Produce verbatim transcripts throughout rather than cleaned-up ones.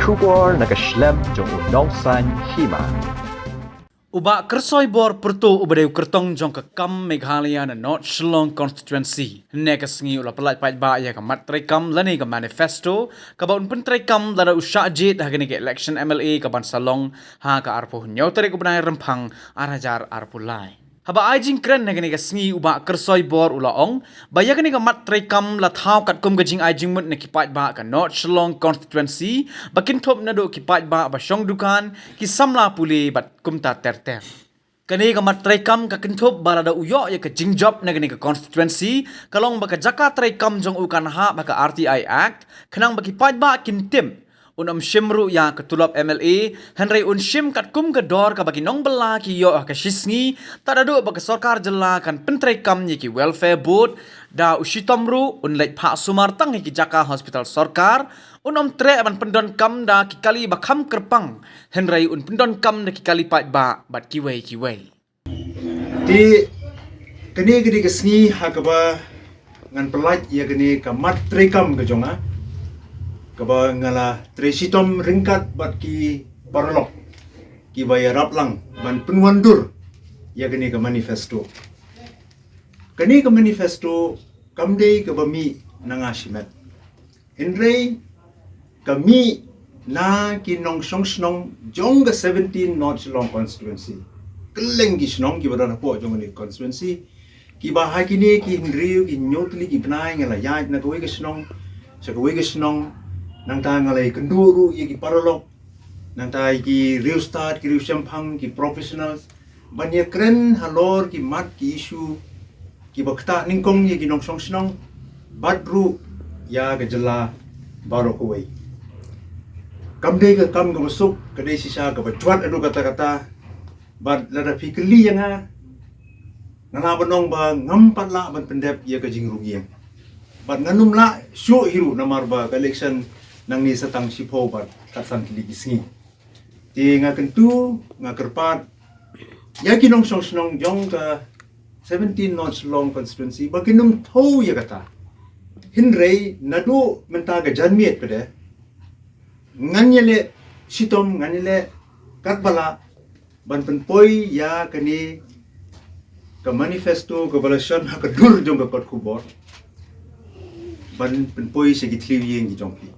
Khubor na ka shlem jong u Nongsaiñ Hima. U Bah Kyrsoi Bor Pyrtuh uba dei u kyrtong jong ka KAM Meghalaya na North Shillong Constituency, hynne ka sngi u la pyllait paidbah ïa ka mat treikam lane ka manifesto kaba un pyntreikam lada u shah jied ha kane ka election M L A kaban sa long ha ka arphew hynñiew tarik u bnai Rymphang ar hajar arphew lai. Haba ai jingkren ha kane ka sngi, u Bah Kyrsoi Bor u la ong ba ïa kane ka mat treikam la thaw katkum ka jingai jingmut na ki paidbah ka North Shillong Constituency ba kynthup naduh ki paidbah ba shong dukan, ki samla pule bad kumta ter ter. Kane ka mat treikam ka kynthup ba lada u ïoh ïa ka jingjop na kane ka constituency, ka long ba ka jaka treikam jong u kan hap ha ka R T I Act, khnang ba ki paidbah kin tip. Un ym shim ruh ïa ka tulop M L A, hynrei un shim katkum ka dor kaba ki nongbylla ki ïoh ha ka shisngi, tad haduh ba ka sorkar jylla kan pyntreikam ïa ki welfare board. Da u shitom ruh un leit phah sumar tang ïa ki jaka hospital sorkar, un ym treh ban pyndonkam da ki kali ba kham kyrpang, hynrei un pyndonkam da ki kali paidbah bad kiwei kiwei. Te kane ka dei ka sngi ha kaba ngan pyllait ïa kane ka mat treikam ka jong nga, kaba nga la trei shitom ryngkat bad ki paralok kiba ïarap lang ban pynwan dur ïa kane ka manifesto. Kane ka manifesto kam dei kaba mih na nga shimet, hynrei ka mih na ki nongshong shnong jong ka seventeen North Shillong Constituency. Kylleng ki shnong kiba don hapoh jong kane ka constituency, kiba ha kine ki hynriew ki hynñiew tylli ki bnai nga la ïaid na kawei ka shnong sha kawei ka shnong, nangta nga la ïakynduh ruh ïa ki paralok, nangta ïa ki riewstad, ki riewshemphang, ki professionals, ban ïakren halor ki mat ki issue kiba ktah nyngkong ïa ki nongshong shnong bad ruh ïa ka jylla baroh kawei. Kam dei ka kam kaba suk, ka dei shisha kaba jwat haduh katta katta. Bad lada phi kylli ïa nga, nga lah ban ong ba ngam pat lah ban pyndep ïa ka jingrung ïing. Bad ngan ym lah shuh hi ruh namar ba ka election nangne sa tang shiphew bad khatsan tylli ki sngi. Te nga kyntu, nga kyrpad ïa ki nongshong shnong jong ka seventeen North Shillong Constituency ba kin ym thew ïa kata. Hynrei naduh mynta ka janmiet pat de, ngan ïaleh shitom, ngan ïaleh katba lah ban pynpoi ïa kane ka manifesto kaba la shon ha ka dur jong ka kot khubor, ban pynpoi sha ki thliew ïing ki jong phi.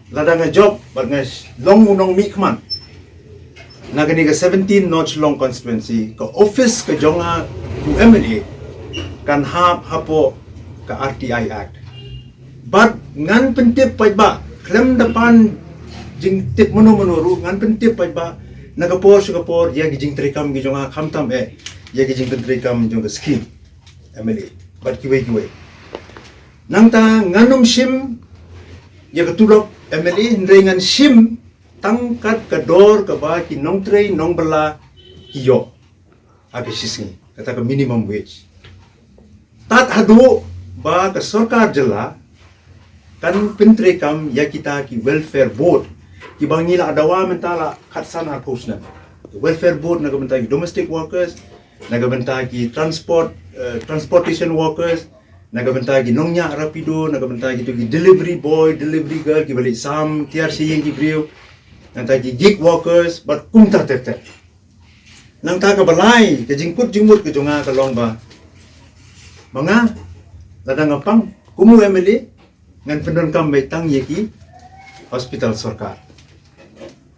Lada nga jop bad nga long u nongmihkhmat na kane ka seventeen North Shillong Constituency, ka office ka jong nga u M L A kan hap hapoh ka R T I Act. Bad ngan pyntip paidbah khlem da pan jingtip mano mano ruh, ngan pyntip paidbah na ka por sha ka por ïa ki jingtreikam ki jong nga, khamtam eh ïa ki jingtreikam jong ka skim M L A bad kiwei kiwei. Nangta ngan ym shim ïa ka tulop M L A, hynrei ngan shim tang kat ka dor kaba ki nongtrei nongbylla ki ïoh ha ka shisngi, kata ka minimum wage. Tad haduh ba ka sorkar jylla kan pyntreikam ïa kita ki welfare board kiba ngi la dawa mynta la khatsan arphew snem. Welfare board na ka bynta ki domestic workers, na ka bynta ki transport, eh, transportation workers, na ka bynta ki nongñiah rapido, na ka bynta kito ki delivery boy, delivery girl, kiba leit sam tiar sha ïing ki briew, nangta ki gig workers bad kumta ter ter. Nangta kaba lai, ka jingkut jingmut ka jong nga ka long ba, ba nga, lada nga pang kum u M L A, ngan pyndonkam beit tang ïa ki hospital sorkar.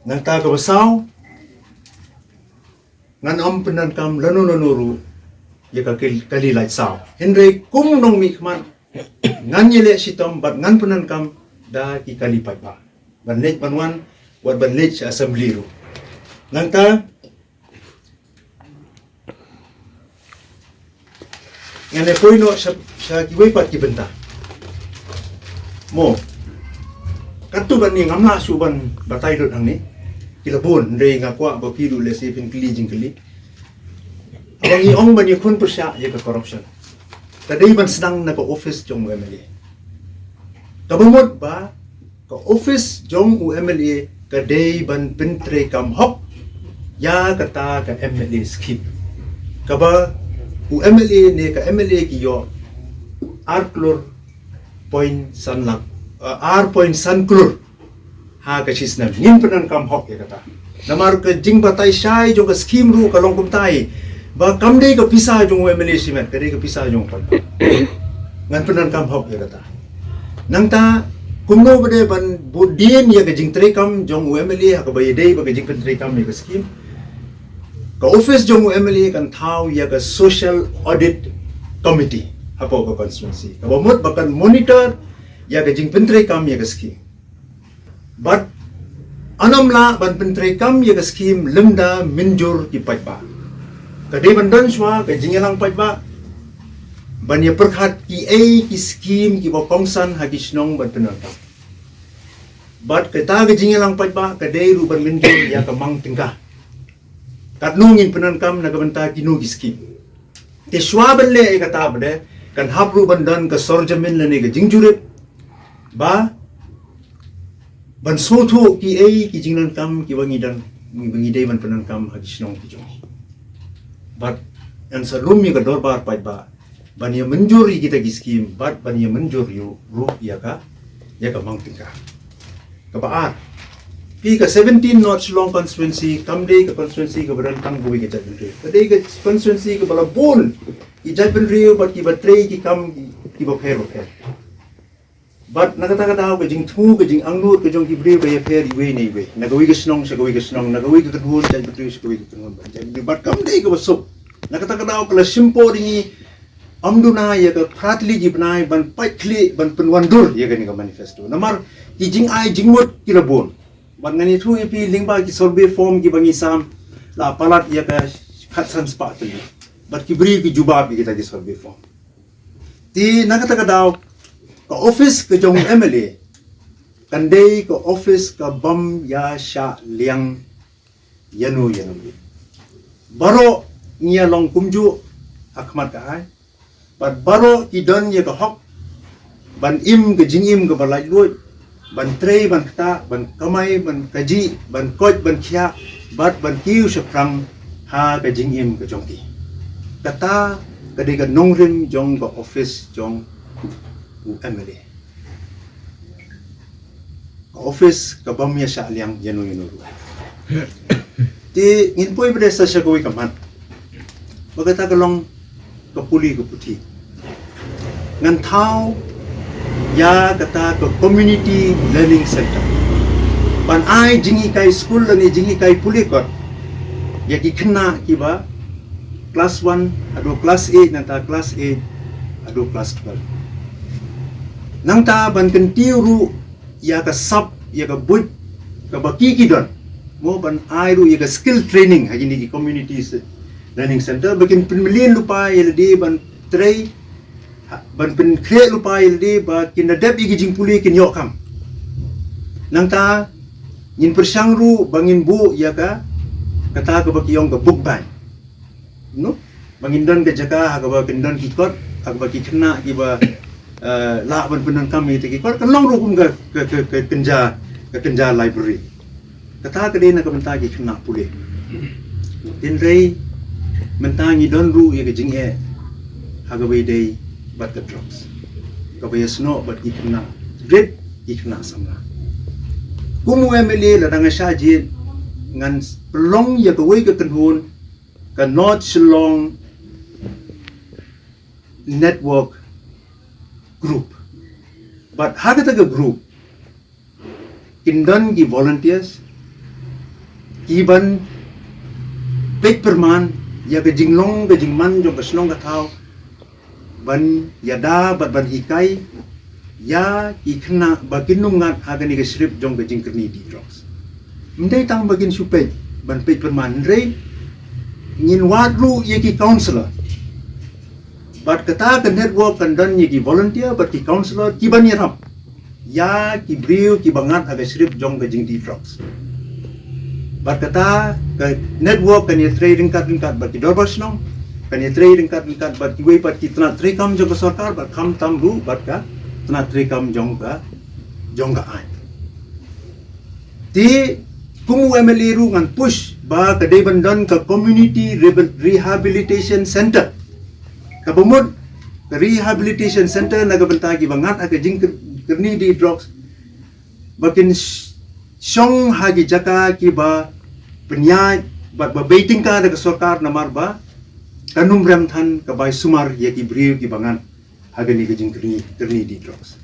Nangta kaba saw, ngan ym pyndonkam lano lano ruh ïa ka kil-, kali lait saw. Hynrei kum u nongmihkhmat ngan ïaleh shitom bad ngan pyndonkam da ki kali paidbah ban leit ban wan, wat ban leit sha assembly ruh. Nangta ngan ïa poi noh sha, sha kiwei pat ki bynta. Mo, katto katne ngam lah shuh ban batai lut hangne. Ki la bun, hynrei nga kwah ba phi ruh lehse phin kylli jingkylli. Haba ngi ong ban ïakhun pyrshah ïa ka corruption, ka dei ban sdang na ka office jong u M L A. Kaba mut ba ka office jong u M L A ka dei ban pyntreikam hok ïa kata ka M L A scheme, kaba u M L A ne ka M L A ki ïoh ar klur point san lak, eh, ar point san klur Ha ka shisnem ngin pyndonkam hok ïa kata. Namar ka jingbatai shai jong ka skim ruh ka long kumtai, ba kam dei ka pisa jong u M L A shimet, ka dei ka pisa jong u paidbah. Ngan pyndonkam hok ïa kata. Nangta kumno ba dei ban bud dien ïa ka jingtreikam jong u M L A ha kaba ïadei bad ka jingpyntreikam ïa ka skim. Ka office jong u M L A kan thaw ïa ka Social Audit Committee hapoh ka constituency, kaba mut ba kan monitor ïa ka jingpyntreikam ïa ka skim. Bad ym lah ban pyntreikam ïa ka skim lymda mynjur ki paidbah. Ka dei ban don shuwa ka jingïalang paidbah ban ïa pyrkhat kiei ki skim kiba kongsan ha ki shnong ban pyndonkam. Bad kata ka jingïalang paidbah ka dei ruh ban mynjur ïa ka mang tyngka. Katno ngin pyndonkam na ka bynta kino ki skim. Te shuwa ban leh ïa kata ba dei, kan hap ruh ban don ka sorjamin lane ka jingjurip ba ban sngewthuh kiei ki jingdonkam kiba ngi don, ba ngi dei ban pyndonkam ha ki shnong ki jong ngi. Bad ngan sa lum ïa ka dorbar paidbah ban ïa mynjur ïa kita ki skim bad ban ïa mynjur ïa ruh ïa ka, ïa ka mang tyngka. Kaba ar, phi, ka seventeen North Shillong constituency kam dei ka constituency kaba don tang kawei ka jaitbynriew. Ka dei ka constituency kaba la bun ki jaitbynriew bad kiba trei ki kam kiba pher bapher. Bad na kata ka daw ka jingthmu, ka jingangnud ka jong ki briew ka ïapher iwei na iwei, na kawei ka shnong sha kawei ka shnong, na kawei ka kynhun jaitbynriew sha kawei ka kynhun jaitbynriew. Bad kam dei kaba suk. Na kata ka daw ka la shim por ïa ngi, ym duna ïa ka phra tylli ki bnai ban pait khlieh ban pynwandur ïa kane ka manifesto. Namar ki jingai jingmut ki la bun. Bad ngan ïathuh ïa phi, lyngba ki survey form kiba ngi sam, la palat ïa ka khatsan spah tylli. Bad ki briew ki jubab ïa kita ki survey form. Te na kata ka daw ka office ka jong u M L A kan dei ka office ka bym ïa shah liang ïano ïano. Baroh ngi ïa long kumjuh ha khmat ka aiñ. Bad baroh ki don ïa ka hok ban im ka jingim kaba laitluid, ban trei, ban ktah, ban kamai, ban kajih, ban koit, ban khiah, bad ban kiew shaphrang ha ka jingim ka jong ki. Kata ka dei ka nongrim jong ka office jong u M L A. Ka office ka bym ïa shah liang ïano ïano ruh. Te ngin poi bad sa sha kawei ka mat. Ba kata ka long ka pule ka puthi. Ngan thaw ïa kata ka community learning center ban ai jinghikai skul lane jinghikai pule kot ïa ki khynnah kiba class one haduh class eight, nangta class eight haduh class twelve. Nangta ban kyntiew ruh ïa ka sap, ïa ka buit kaba ki ki don, mo, ban ai ruh ïa ka skill training ha kine ki community se-, learning center, ba kin pynmlien lypa ïa lade ban trei, ha, ban pynkhreh lypa ïa lade ba kin da dep ïa ki jingpule kin ïoh kam. Nangta ngin pyrshang ruh ba ngin buh ïa ka, kata kaba ki ong ka book bank. No? Ba ngin don ka jaka ha kaba kin don ki kot, ha kaba ki khynnah kiba, eh, lah ban pyndonkam ïa kita ki kot, kan long ruh kum ka, ka, ka, ka kynja, ka kynja library. Kata ka dei na ka bynta ki khynnah pule. Hynrei mynta ngi don ruh ïa ka jingeh ha kaba ïadei bad ka drugs, kaba ïasnoh bad ki khynnah rit, ki khynnah samla. Kum u M L A, lada nga shah jied, ngan pynlong ïa kawei ka kynhun, ka North Shillong Network Group. Bad ha kata ka group kin don ki volunteers ki ban peit pyrman ïa ka jinglong ka jingman jong ka shnong ka thaw, ban ïada bad ban hikai ïa ki khynnah ba kin ym ngat ha kane ka shrip jong ka jingkyrni de-drugs. Ym dei tang ba kin shu peit, ban peit pyrman, hynrei ngin wad ruh ïa ki counselor. Bad kata ka network kan don ïa ki volunteer bad ki counselor ki ban ïarap ïa ki briew kiba ngat ha ka shrip jong ka jingde-drugs. Bad kata ka network kan ïatrei ryngkat ryngkat bad ki dorbar shnong, kan ïatrei ryngkat ryngkat bad kiwei pat ki tnat treikam jong ka sorkar, bad khamtam ruh bad ka tnat treikam jong ka, jong ka aiñ. Te kum u M L A ruh ngan push ba ka dei ban don ka community rehab-, rehabilitation center. Kaba mut ka rehabilitation center na ka bynta kiba ngat ha ka jingkyrni de-drugs, ba kin sh-, shong ha ki jaka kiba pynïaid bad ba bei tyngka da ka sorkar namar ba kan ym rem than ka bai sumar ïa ki briew kiba ngat ha kane ka jingkyrni, kyrni die drugs.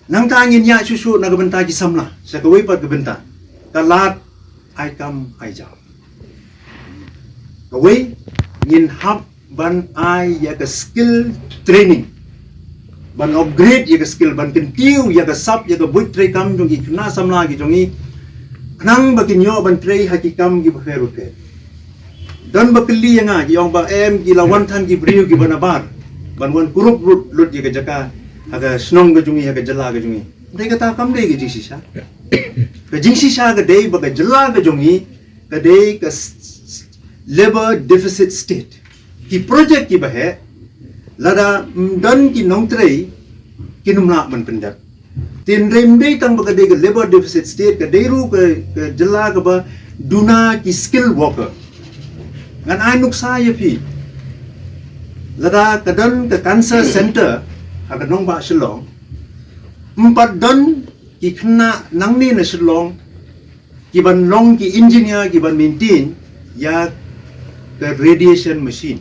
Nangta ngin ïa shuh shuh na ka bynta ki samla, sa kawei pat ka bynta ka lad ai kam ai jam. Kawei, ngin hap ban ai ïa ka skill training, ban upgrade ïa ka skill, ban kyntiew ïa ka sap, ïa ka buit treikam jong ki khynnah samla ki jong ngi, khnang ba kin ïoh ban trei ha ki kam kiba pher bapher. Don ba kylli ïa nga, ki ong ba em ki la wan than ki briew kiba nabar ban wan kurup lut, lut ïa ka jaka ha ka shnong ka jong ngi, ha ka jylla ka jong ngi. Dei kata kam dei ka jingshisha. Ka jingshisha ka dei ba ka jylla ka jong ngi ka dei ka s-, s-, labor deficit state. Ki project kiba heh, lada ym don ki nongtrei, kin ym lah ban pyndep. Te ym dei, ym dei tang ba ka dei ka labor deficit state, ka dei ruh ka, ka jylla kaba duna ki skilled worker. Ngan ai nuksa ïa phi. Lada ka don ka cancer center ha ka nongbah Shillong, ym pat don ki khynnah nangne na Shillong kiban long ki engineer kiban maintain ïa ka radiation machine.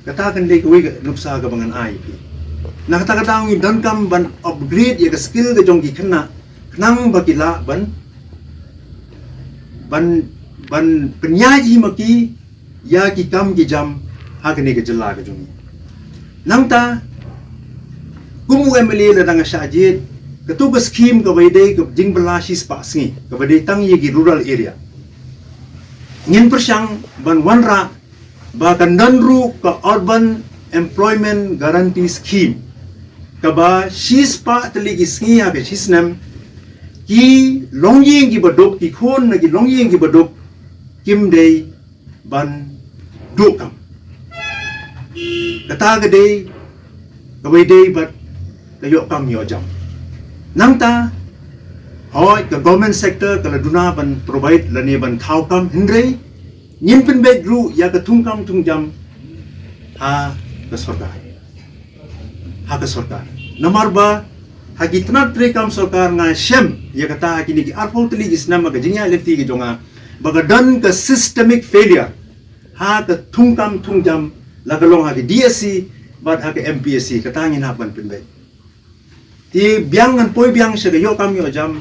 Kata kan dei kawei ka nuksa kaba ngan ai ïa phi. Na kata ka daw ngi donkam ban upgrade ïa ka skill ka jong ki khynnah khnang ba ki lah ban, ban, ban pynïaid hi ma ki ïa ki kam ki jam ha kane ka jylla ka jong ngi. Nangta kum u M L A lada nga shah jied, katu ka scheme kaba ïadei ka jingbylla shispah sngi kaba dei tang ïa ki rural area, ngin pyrshang ban wanrah ba kan don ruh ka Urban Employment Guarantee Scheme, kaba shispah tylli ki sngi ha ka shisnem ki longïing kiba duk, ki khun na ki longïing kiba duk kim dei ban duh kam. Kata ka dei kaba ïadei bad ka ïoh kam ïoh jam. Nangta, hooid, ka government sector ka la duna ban provide lane ban thaw kam, hynrei ngin pynbeit ruh ïa ka thungkam thungjam ha ka sorkar. Ha ka sorkar. Namar ba ha ki tnat treikam sorkar nga shem ïa kata ha kine ki arphew tylli ki snem ha ka jingïaid lynti ka jong nga ba ka don ka systemic failure ha ka thungkam thungjam, la ka long ha ka D S C bad ha ka M P S C, kata ngin hap ban pynbeit. Te biang ngan poi biang sha ka ïoh kam ïoh jam.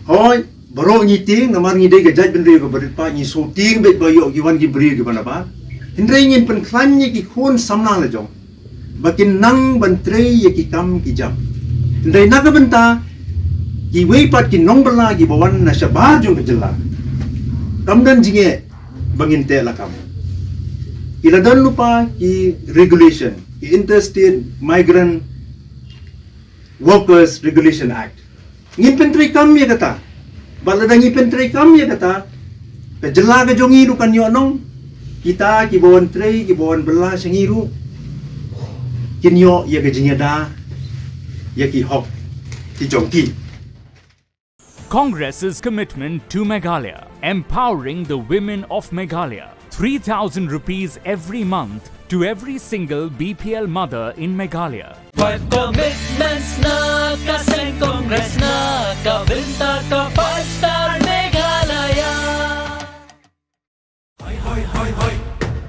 Hooid, baroh ngi tieng, namar ngi dei ka jaitbynriew kaba rit paid, ngi sngewtieng beit ba ïoh ki wan ki briew kiba nabar. Hynrei ngin pynkhlaiñ ïa ki khun samla la jong ba kin nang ban trei ïa ki kam ki jam. Hynrei na ka bynta kiwei pat ki nongbylla kiba wan na shabar jong ka jylla, kam don jingeh ba ngin teh lakam. Ki la don lypa ki regulation, ki Interstate Migrant Workers Regulation Act. Ngin pyntreikam ïa kata. Bad lada ngi pyntreikam ïa kata, ka jylla ka jong ngi ruh kan ïoh nong. Kita kiba wan trei, kiba wan bylla sha ngi ruh kin ïoh ïa ka jingïada ïa ki hok ki jong ki. Congress's commitment to Meghalaya, empowering the women of Meghalaya. Three thousand rupees every month to every single B P L mother in Meghalaya. Five commitments na ka seng Congress na ka bynta ka five star Meghalaya. Hoi, hoi, hoi, hoi.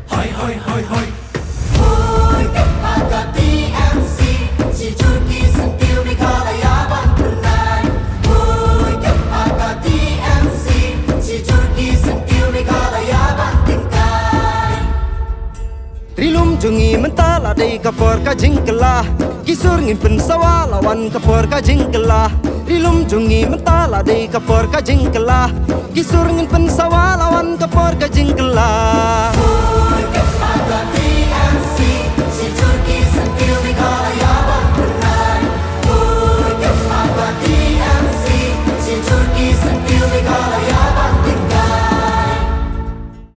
Hoi, hoi, hoi, hoi. Hoi, ka paka T M C. Shi jur ki syntiew Meghalaya ban pynlait. Hoi, ka paka T M C. Shi jur ki syntiew Meghalaya ban pynlait. Ri lum jong ngi mynta la dei ka por ka jingkylla. Ki sur ngin pynsawa la wan ka por ka jingkylla. Ri lum jong ngi mynta la dei ka por ka jingkylla. Ki sur ngin pynsawa la wan ka por ka jingkylla.